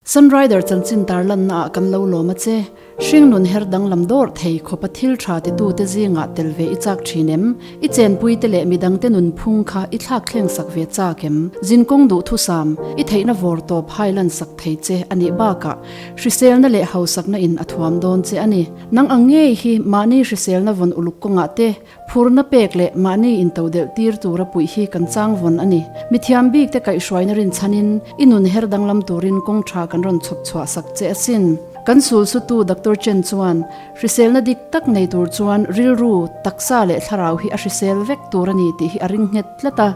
Sunrider chanchin tarlanna ah kan lo lawm a che. Hringnun her danglam dawrh thei khawpa thil tha titute zingah tel ve i chak thin em? I chenpuite leh midangte nunphung kha i thlak thleng sak ve chak em? Zinkawng duhthusam, i theihna vawr tawp hailan sak thei che a nih bakah hriselna leh hausakna in a thuam dawn che a ni. Nang ang ngei hi mahni hriselna vawn uluk kawngah te Phurna pek leh mahni intodelh tir tura puih hi kan chang vawn a ni. Mithiam bik te kaihhruaina rinchhanin i nun her danglam turin kawng tha kan rawn chhawp chhuah sak che asin. Kan sulsutu Doctor Chen chuan, Hriselna dik tak nei tur chuan rilru, taksa leh thlarau hi a hrisel vek tur a ni tih hi a ring nghet tlat a.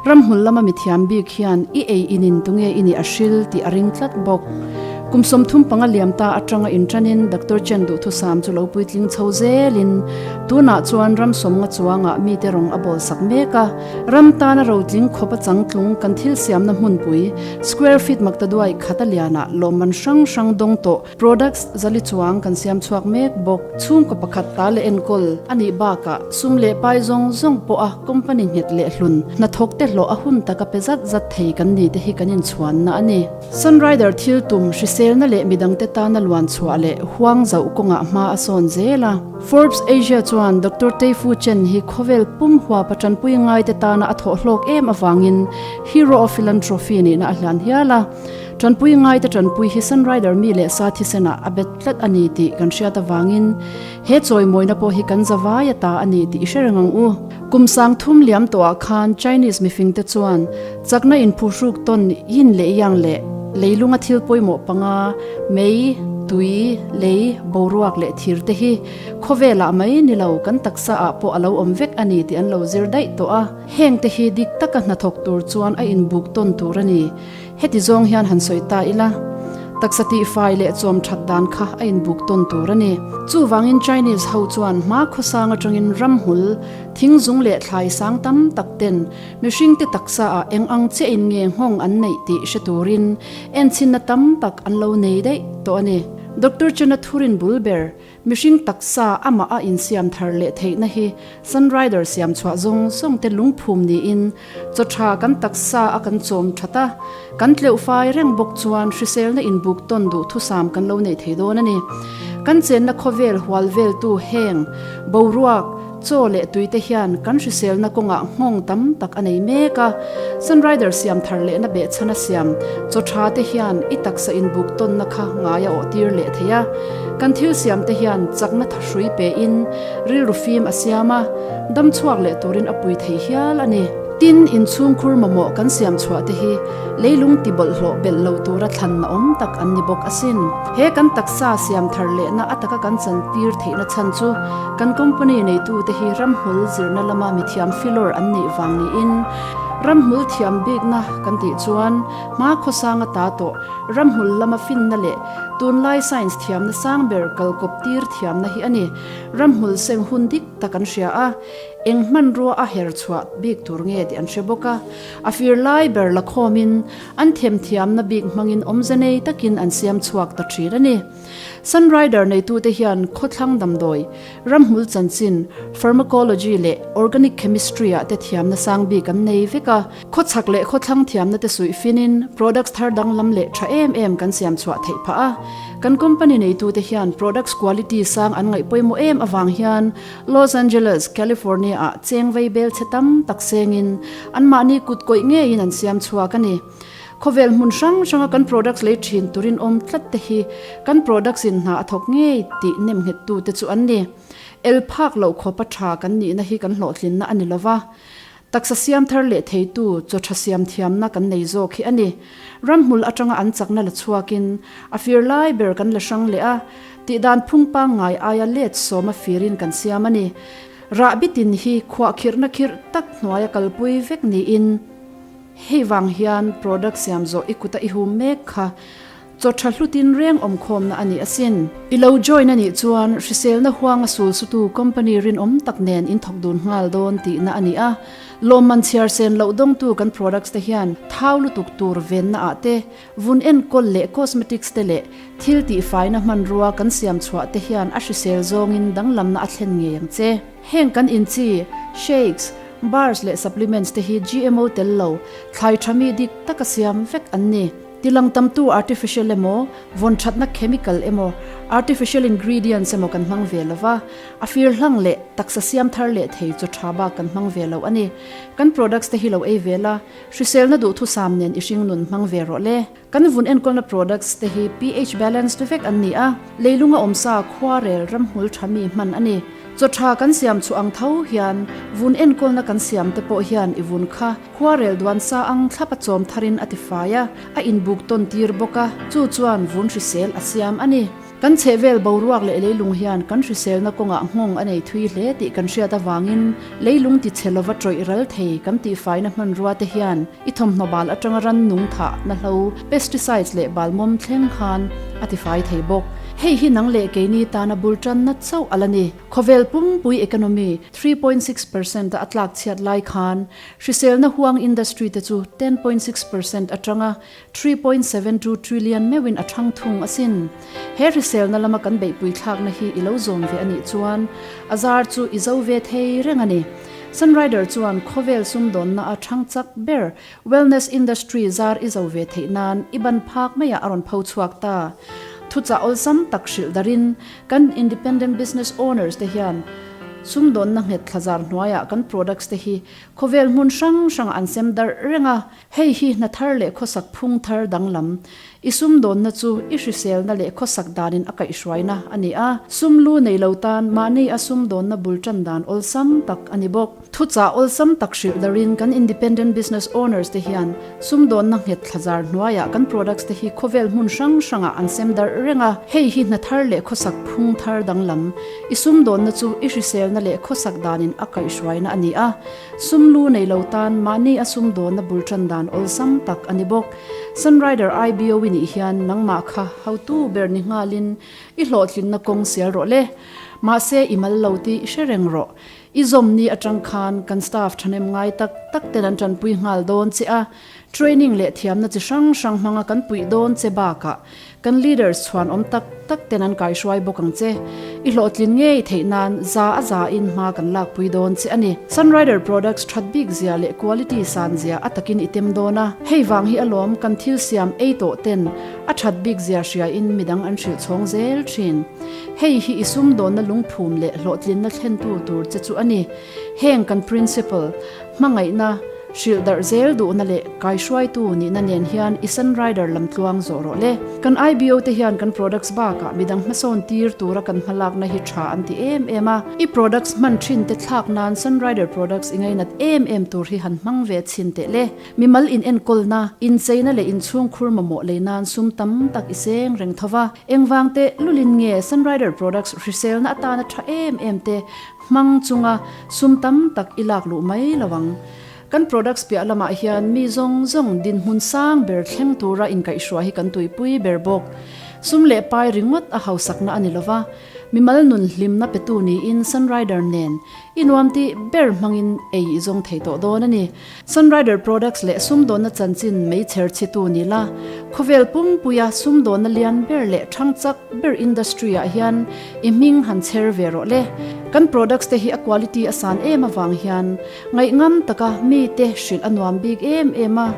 Ramhmul lama mithiam bik hian i ei inin tunge i nih a hril tih a ring tlat bawk. Kum 35 liam ta atanga inṭanin Doctor Chen duhthusam chu lo puitling chho zelin tunah chuan ram sawmnga chuangah mite rawng a bawl sak mek a. Ram tana rotling khawp a changtlung kan thil siamna hmunpui square feet maktaduai khat a lianah lawmman hrang hrang dawng tawh Products zali chuang kan siam chhuak mek bawk. Chhungkaw pakhat ta leh enkawl a nih bakah sum leh pai zawng zawng pawha company nghet leh hlun hnathawk te hlawh a hun taka pe zat zat thei kan ni te hi kan inchhuanna a ni. Sunrider thil tum hriselna leh midangte tana luan chhuah leh huang zauh kawngah hma a sawn zel a. Forbes Asia chuan Doctor Teifu Chen hi khawvel pum huapa tanpui ngaite tana a thawh hlawk em avangin Hero of Philanthropy nihna a hlan hial a. Tanpui ngaite tanpui hi Sunrider mi leh sa thisenah a bet tlat a ni tih kan hriat avangin he chawimawina pawh hi kan zavai a ta a ni tih i hre reng ang u. Kum sang thum liam tawhah khan Chinese mifingte chuan chakna inphuhruk tawn yin leh yang leh leilunga thil pawimawh panga, mei, tui, lei, boruak leh thir te hi khawvelah mai ni lo kan taksa ah pawh a lo awm vek a ni tih an lo zir daih tawh a. Heng te hi dik taka hnathawk tur chuan a inbuk tawn tur a ni. Heti zawng hian han sawi ta ila, taksa tihfai leh chawm that dan kha a inbuk tawn tur a ni. Chuvangin Chinese ho chuan hma khawsang atangin ramhmul, thingzung leh thlai sang tam tak ten mihringte taksa ah eng ang chiahin nge nghawng an neih tih hre turin enchhinna tam tak an lo nei daih tawh a ni. Doctor Chena Thurin bul ber Mihring taksa amah a insiam thar leh theihna hi Sunrider siam chhuah zawng zawng te lungphum niin chaw tha kan taksa a kan chawm that a, kan tleuh fai reng bawk chuan hriselna inbuk tawn duh thusam kan lo nei thei dawn a ni. Kan chenna khawvel hual veltu heng, boruak, chaw leh tuite hian kan hriselna kawngah nghawng tam tak a nei mek a, Sunrider siam thar lehna behchhana siam chaw tha te hian i taksa inbuk tawnna kha ngai a awh tir leh thei a. Kan thil siam te hian chakna thahrui pein rilru fim a siam a, dam chhuak leh turin a pui thei hial a ni. Tin, inchhungkhur mamawh kan siam chhuah te hi leilung ti bawlhhlawh belh lo tura thlanna awm tak an ni bawk asin. He kan taksa siam thar lehna a taka kan chantir theihna chhan chu kan company neitute hi ramhmul zirna lama mithiam filawr an neih vang niin ramhmul thiam bikna kan tih chuan hma khawsanga ta tawh ramhmul lama finna leh tunlai science thiamna sang ber kalkawp tir thiamna hi a ni. Ramhmul seng hun dik tak an hria a, eng hmanrua a her chhuah bik tur nge tih an hre bawk a. A fir lai ber la khawmin an themthiamna bik hmangin awmze nei takin an siam chhuak ta thin a ni. Sunrider neitute hian khawthlang damdawi, ramhmul chanchin, pharmacology leh organic chemistry ah te thiamna sang bik an nei vek a. Khawchhak leh khawthlang thiamna te suih finin products thar danglam leh tha em em kan siam chhuah theih phah a. Kan company neitute hian products quality sang an ngaih pawimawh em avang hian Los Angeles, California ah cheng vei bel chhe tam tak sengin anmahni kut kawih ngeiin an siam chhuak a ni. Khawvel hmun hrang hranga kan products lei thin turin awm tlat te hi kan products in hna a thawk ngei tih nem nghet tu te chu an ni. El phak loh khawpa tha kan nihna hi kan hlawhtlinna a ni lova. Taksa siam thar leh theitu chaw tha siam thiamna kan nei zawk hi a ni. Ramhmul atanga an chakna la chhuakin a fir lai ber kan la hrang leh a, tihdan phung pangngai aia let sawma firin kan siam a ni. Rahbi tin hi khuahkhirhna khirh tak hnuaia kalpui vek niin hei vang hian product siam zawh i kuta i hum mek kha chaw tha hlutin reng awmkhawmna a ni asin. I lo join a nih chuan hriselna huanga sul sutu company rinawm tak nen in thawk dun nghal dawn tihna a ni a. Lawmman chhiar sen loh dawngtu kan products te hian thau lutuk tur venna ah te, vun enkawl leh cosmetics te leh thil tihfaina hmanrua kan siam chhuah te hian a hrisel zawngin danglamna a thlen ngei ang che. Heng kan inchi, shakes, bars leh supplements te hi GMO tel lo, thlai tha mi dik taka siam vek an ni. Tilang tamtu artificial emaw, vawn thatna chemical emaw, artificial ingredients emaw kan hmang ve lova, a fir hlang leh taksa siam thar leh thei chaw tha bak kan hmang ve lo a ni. Kan products te hi lo ei ve la, hriselna duhthusam nen i hringnun hmang ve rawh le. Kan vun enkawlna products te hi pH balanced vek an ni a, leilunga awmsa khuarel ramhmul tha mi hman a ni. Chaw tha kan siam chhuah ang tho hian vun enkawlna kan siam te pawh hian i vun kha khuarel duan sa ang thlap a chawm tharin a tifai a, a inbuk tawn tir bawk a, chu chuan vun hrisel a siam a ni. Kan chhehvel boruak leh leilung hian kan hriselna kawngah nghawng a nei thui hle tih kan hriat avangin leilung tichhe lova tawih ral thei kan tihfaina hmanrua te hian i thawmhnaw bal atanga rannung thahna hlo, pesticides leh balmawm thleng khan a tifai thei bawk. Hei hi nang leh keini tana bul tanna chauh a la ni. Khawvel pumpui economy 3.6 percent a a tlak chhiat lai khan hriselna huang industry te chu 10.6 percent atanga 3.72 trillion meuhin a thang thung asin. He hriselna lama kan beihpui thlakna hi i lo zawm ve a nih chuan a zar chu i zo ve thei reng a ni. Sunrider chuan khawvel sumdawnna a thang chak ber wellness industry zar i zo ve theih nan i ban phak maiah a rawn pho chhuak ta. Thuchah awlsam tak hrilh darin kan independent business owners te hian sumdawnna nghet thla zar hnuaiah kan products te hi khawvel hmun hrang hrangah an sem darh reng a. Hei hi hna thar leh khawsak phung thar danglam, i sumdawnna chu i hriselna leh khawsak danin a kaihhruaina a ni a, sum lu nei lo tan mahni a sumdawnna bul tan dan awlsam tak a ni bawk. Thuchah awlsam tak hrilh darin kan independent business owners te hian sumdawnna nghet thlazar hnuaiah kan products te hi khawvel hmun hrang hrangah an sem darh reng a, hei hi hna thar leh khawsak phung thar danglam, i sumdawnna chu i hriselna leh khawsak danin a kaihhruaina a ni a. Sum lu nei lo tan mahni a sum dawnna bul tan dan awlsam tak a ni bawk. Sunrider IBO i nih hian nangmah kha hotu ber ni nghalin i hlawhtlinna kawng sial rawh le. Mahse i mal lo tih i hre reng rawh. I zawm ni atang khan kan staff thahnem ngai tak tak ten an tanpui nghal dawn che a, training leh thiamna chi hrang hrang hmanga kan puih dawn che bakah Kan leaders chhuan awm tak tak ten an kaihruai bawk ang che. I hlawhtlin ngei theih nan za a za in hma kan lakpui dawn che a ni. Sunrider products that bik zia leh quality san zia a takin i tem dawn a. Hei vang hi alawm kan thil siam ei tawh ten a that bik zia hria in midang an hrilh chhawng zel thin. Hei hi i sumdawnna lungphum leh hlawhtlinna thlentu tur che chu a ni. Heng kan principle, hmangaihna, Hrilh darh zel duhna leh kaihruaitu nihna nen hian i Sunrider lam tluang zawh rawh le. Kan IBO te hian kan products bakah midang hmasawn tir tura kan hmalakna hi tha an ti em em a. I products hman thin te thlak nan Sunrider products i ngainat em em tur hi han hmang ve chhin teh le. Mimal in enkawlna, incheina leh inchhungkhur mamawh lei nan sum tam tak i seng reng tho va. Engvang teh lulin nge Sunrider products hriselna atana tha em em te Hmang chunga sum tam tak i lak luh mai lo ang. Kan products piah lamah hian mi zawng zawng dinhmun sang ber thleng tura inkaihhruai hi kan tuipui ber bawk. Sum leh pai ringawt a hausakna a ni lova, mimal nun hlimna petu niin Sunrider nen i nuam tih ber hmangin ei i zawng thei tawh dawn a ni. Sunrider products leh sumdawnna chanchin meichher chhitu ni la, khawvel pumpuia sumdawnna lian ber leh thang chak ber industry ah hian i hming han chher ve rawh le. Kan products te hi a quality a san em avang hian ngaihngam taka mite hrilh a nuam bik em em a.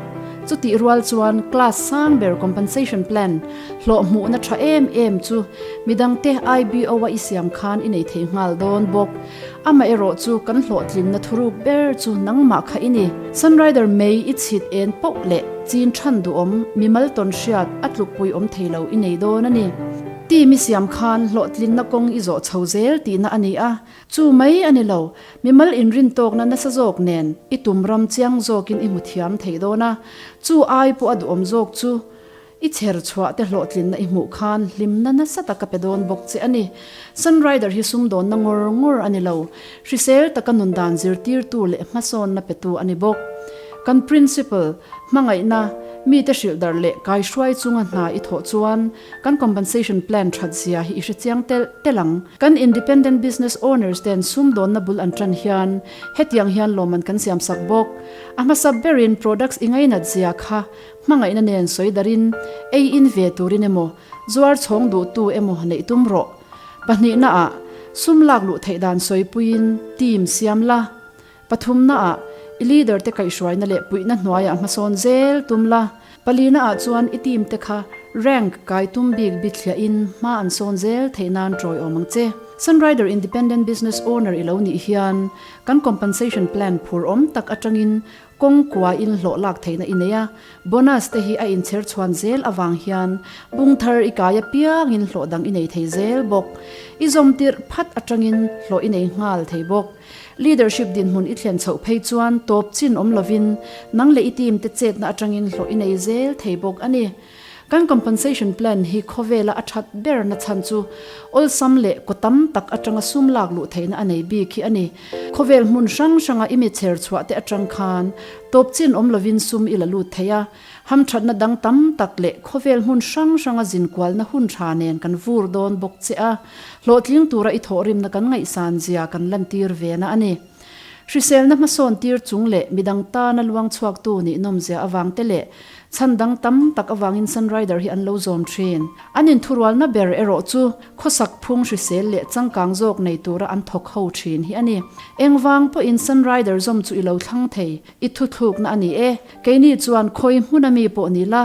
Chutih rual chuan class sang ber compensation plan hlawh hmuhna tha em em chu midangte IBO a i siam khan i nei thei nghal dawn bawk. Amaherawh chu kan hlawhtlinna thuruk ber chu nangmah kha i ni. Sunrider mei i chhit en poh leh chin than duhawm, mimal tawn hriat a tlukpui awm thei lo i nei dawn a ni. Team i siam khan hlawhtlinna kawng i zawh chho zel tihna a ni a, chu mai a ni lo, mimal inrintawkna nasa zawk nen i tum ram chiang zawkin i hmu thiam thei dawn a, chu ai pawh a duhawm zawk chu I chher chhuah te hlawhtlinna i hmuh khan hlimna nasa tak a pe dawn bawk che a ni. Sunrider hi sumdawnna ngawr ngawr a ni lo, hrisel taka nun dan zirtirtu leh hmasawnna petu a ni bawk. Kan principle, hmangaihna, mite hrilh darh leh kaihruai chunga hna i thawh chuan kan compensation plan that zia hi i hre chiang telh telh ang. Kan independent business owners ten sumdawnna bul an tan hian hetiang hian lawmman kan siamsak bawk. A hmasa berin products i ngainat zia kha Hmangaihna nen sawi darin ei in ve turin emaw, zuar chhawng duhtu emaw neih tum rawh. Pahnihnaah, sum lak luh theih dan sawipuiin team siam la. Pathumnaah, i leader te kaihhruaina leh puihna hnuaiah hmasawn zel tum la. Palina ah chuan i team te kha rank kai tum bik bithliah in hma an sawn zel theih nan tawiawm ang che. Sunrider Independent Business Owner i lo nih hian kan compensation plan phur awm tak atangin kawng kua in hlawh lak theihna i nei a, bonus te hi a inchher chhuan zel avang hian bung thar i kai apiangin hlawh dang i nei thei zel bawk. I zawm tirh phat atangin hlawh i nei nghal thei bawk. Leadership dinhmun i thlen chhoh phei chuan tawp chin awm lovin nang leh i team te chetna atangin hlawh i nei zel thei bawk a ni. Kan compensation plan hi khawvela a that ber na chhan chu awlsam leh kaw tam tak atanga sum lak luh theihna a nei bik hi a ni. Khawvel hmun hrang hranga i mi chher chhuah te atang khan tawp chin awm lovin sum i la lut thei a, hamthatna dang tam tak leh khawvel hmun hrang hranga zinkualna hun tha nen kan vur dawn bawk che a, hlawhtling tura i thawhrimna kan ngaihsan zia kan lantir ve na a ni. Hriselna hmasawn tir chung leh midang tana luang chhuaktu nih nawmzia avang te leh chhan dang tam tak avangin Sunrider hi an lo zawm thin. An inthurualna ber erawh chu khawsak phung hrisel leh changkang zawk nei tura an thawk ho thin hi a ni. Engvang pawhin Sunrider zawm chu i lo thlang thei, i thuthlukna a ni e. Keini chuan khawi hmuna mi pawh ni la,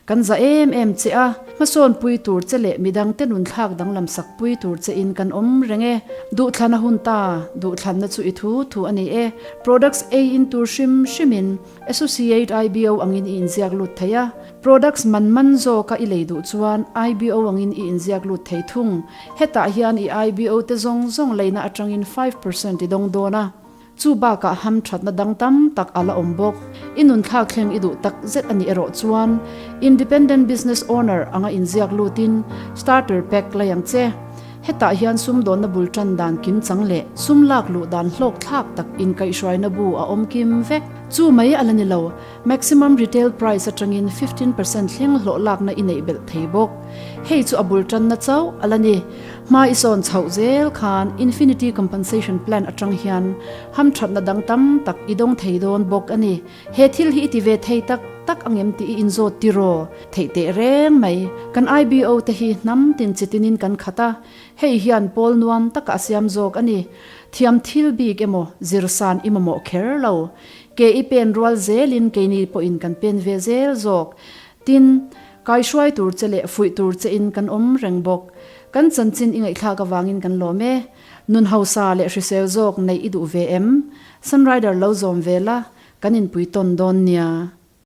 Kan za em em che a, hmasawn pui tur che leh midang te nun thlak danglam sak pui tur che in kan awm reng e. Duhthlan a hun ta, duhthlanna chu i thu thu a ni e. Products ei in tur hrim hrim in Associate IBO angin i inziak lut thei a, products man man zawka i lei duh chuan IBO angin i inziak lut thei thung. Hetah hian i IBO te zawng zawng leina atangin 5% i dawng dawn a. Chu bakah hamthatna dang tam tak a la awm bawk. I nun thlak thleng i duh tak zet a nih erawh chuan Independent Business Owner anga inziak lutin Starter Pack lei ang che. Hetah hian sumdawnna bul tan dan kim chang leh sum lak luh dan hlawk thlak tak inkaihhruaina bu a awm kim vek. Chu mai a la ni lo, maximum retail price atangin 15% thleng hlawh lakna i neih belh thei bawk. Hei chu a bul tanna chauh a la ni. Hma i sawn chhoh zel khan Infinity Compensation Plan atang hian hamthatna dang tam tak i dawng thei dawn bawk a ni. He thil hi i ti ve thei tak tak angem tih i inzawt tiraw? Theih teh reng mai. Kan IBO te hi hnam tin chi tinin kan khat a, hei hian pawl nuam taka a siam zawk a ni. Thiam thil bik emaw zirsan i mamawh kher lo. Ke i pen rual zelin keini pawhin kan pen ve zel zawk. Tin, kaihruai tur che leh fuih tur che in kan awm reng bawk. Kan chanchin i ngaihthlak avangin kan lawm e. Nun hausa leh hrisel zawk neih i duh ve em? Sunrider lo zawm ve la, kan inpui tawn dawn nia.